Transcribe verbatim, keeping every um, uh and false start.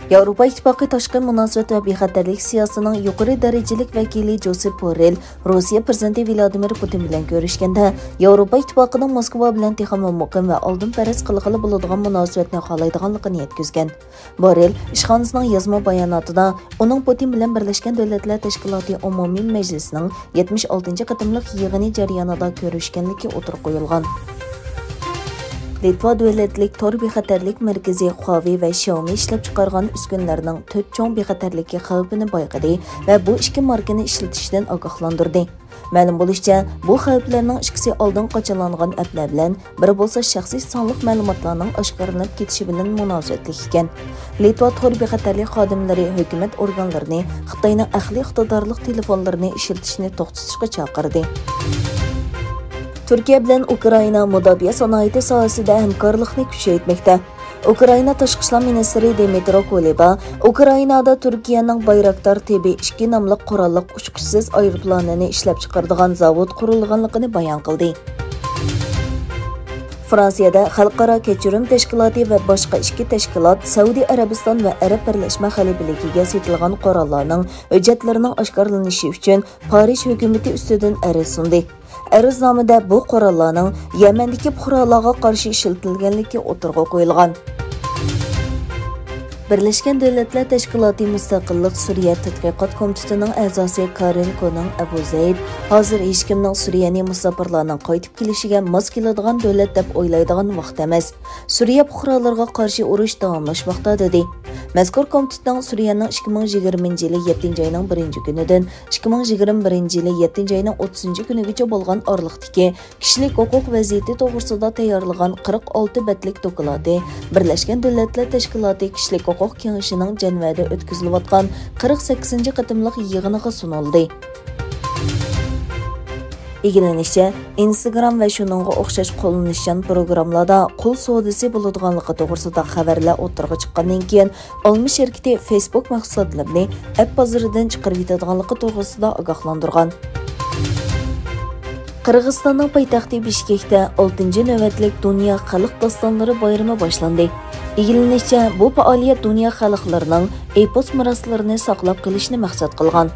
ياۋروپا ئىتتىپاقى تاشقى مۇناسىۋەت ۋە بىخەتەرلىك سىياسىتىنىڭ يۇقىرى دەرىجىلىك ۋەكىلى جوسېپ بوررېل روسىيە پىرېزىدېنتى ۋلادىمىر پۇتىن بىلەن كۆرۈشكەندە، ياۋروپا ئىتتىپاقىنىڭ موسكۋا بىلەن تېخىمۇ مۇقىم ۋە ئالدىنپەرەس قىلغىلى بولىدىغان مۇناسىۋەتنى خالايدىغانلىقىنى يەتكۈزگەن. بوررېل ئىشخانىسىنىڭ يازما باياناتىدا ئۇنىڭ پۇتىن بىلەن بىرلەشكەن دۆلەتلەر تەشكىلاتى ئومۇمىي مەجلىسىنىڭ يەتمىش ئالتىنچى قېتىملىق يىغىنى جەريانىدا كۆرۈشكەنلىكى ئوتتۇرىغا قويۇلغان. لىتۋا دۆلەتلىك تور بىخەتەرلىك مەركىزى خۇاۋېي ۋە شياۋمى ئىشلەپچىقارغان ئۈسكۈنىلەرنىڭ تۆت چوڭ بىخەتەرلىكى خەۋپىنى بايقىدى ۋە بۇ ئىككى ماركىنى ئىشلىتىشتىن ئاگاھلاندۇردى. مەلۇم بولۇشىچە، بۇ خەۋپلەرنىڭ ئىككىسى ئالدىن قاچىلانغان ئەپلەر بىلەن، بىرى بولسا شەخسىي سانلىق مەلۇماتلارنىڭ ئاشكارىلىنىپ كېتىشى بىلەن مۇناسىۋەتلىك ئىكەن. لىتۋا تور بىخەتەرلىك خادىملىرى ھۆكۈمەت ئورگانلىرىنى خىتاينىڭ ئەقلىي ئىقتىدارلىق تېلېفونلىرىنى ئىشلىتىشنى توختىتىشقا چاقىردى. تۈركىيە بىلەن ئۇكرائىنا مۇداپىئە سانائىتى ساھەسىدە ھەمكارلىقنى كۈچەيتمەكتە. ئۇكرائىنا تاشقى ئىشلار مىنىستىرى دىمىترو كۇلېبا ئۇكرائىنادا تۈركىيەنىڭ بايراكتار تىبى ئىككى ناملىق قوراللىق ئۇچقۇچىسىز ئايروپىلانىنى ئىشلەپچىقىرىدىغان زاۋۇت قۇرۇلغانلىقىنى بايان قىلدى. فرانسىيەدە خەلقئارا كەچۈرۈم تەشكىلاتى ۋە باشقا ئىككى تەشكىلات سەئۇدى ئەرەبىستان ۋە ئەرەب بىرلەشمە خەلىپىلىكىگە سېتىلغان قوراللارنىڭ ھۆججەتلىرىنىڭ ئاشكارىلىنىشى ئۈچۈن پارىژ ھۆكۈمىتى ئۈستىدىن ئەرز سۇندى. ئەرزنامىدە بۇ قوراللارنىڭ يەمەندىكى پۇقرالارغا قارشى ئىشلىتىلگەنلىكى ئوتتۇرىغا قويۇلغان. بىرلەشكەن دۆلەتلەر تەشكىلاتى مۇستەقىللىق سۈرىيە تەتقىقات كومىتېتىنىڭ ئەزاسى كارىن كونىڭ ئەبۇ زەيد ھازىر ھېچكىمنىڭ سۈرىيەنى مۇساپىرلارنىڭ قايتىپ كېلىشىگە ماس كېلىدىغان دۆلەت دەپ ئويلايدىغان ۋاقىت ئەمەس. سۈرىيە پۇقرالىرىغا قارشى ئۇرۇش داۋاملاشماقتا، دېدى. مەزكۇر كومىتېتنىڭ سۈرىيەنىڭ ئىككى مىڭ يىگىرمىنچى يىلى يەتتىنچى ئاينىڭ بىرىنچى كۈنىدىن ئىككى مىڭ يىگىرمە بىرىنچى يىلى يەتتىنچى ئاينىڭ ئوتتۇزىنچى كۈنىگىچە بولغان ئارىلىقتىكى كىشىلىك ھوقۇق ۋەزىيىتى توغرىسىدا تەييارلىغان قىرىق ئالتە بەتلىك دوكلاتى بىرلەشكەن دۆلەتلەر تەشكىلاتى كىشىلىك ھوقۇق كېڭىشىنىڭ جەنۋەدە ئۆتكۈزۈلۈۋاتقان قىرىق سەككىزىنچى قېتىملىق يىغىنىغا سۇنۇلدى. ئىگىلىنىشىچە، ئىنستاگرام ۋە شۇنىڭغا ئوخشاش قوللىنىشچان پروگراممىلاردا قۇل سودىسى بولىدىغانلىقى توغرىسىدا خەۋەرلەر ئوتتۇرىغا چىققاندىن كېيىن، ئالما شىركىتى فېيسبۇك مەھسۇلاتلىرىنى ئەپ بازىرىدىن چىقىرىۋېتىدىغانلىقى توغرىسىدا ئاگاھلاندۇرغان. قىرغىزىستاننىڭ پايتەختى بىشكېكتە ئالتىنچى نۆۋەتلىك دۇنيا خەلق داستانلىرى بايرىمى باشلاندى. ئىگىلىنىشىچە، بۇ پائالىيەت دۇنيا خەلقلىرىنىڭ ئېپوس مىراسلىرىنى ساقلاپ قېلىشنى مەقسەت قىلغان.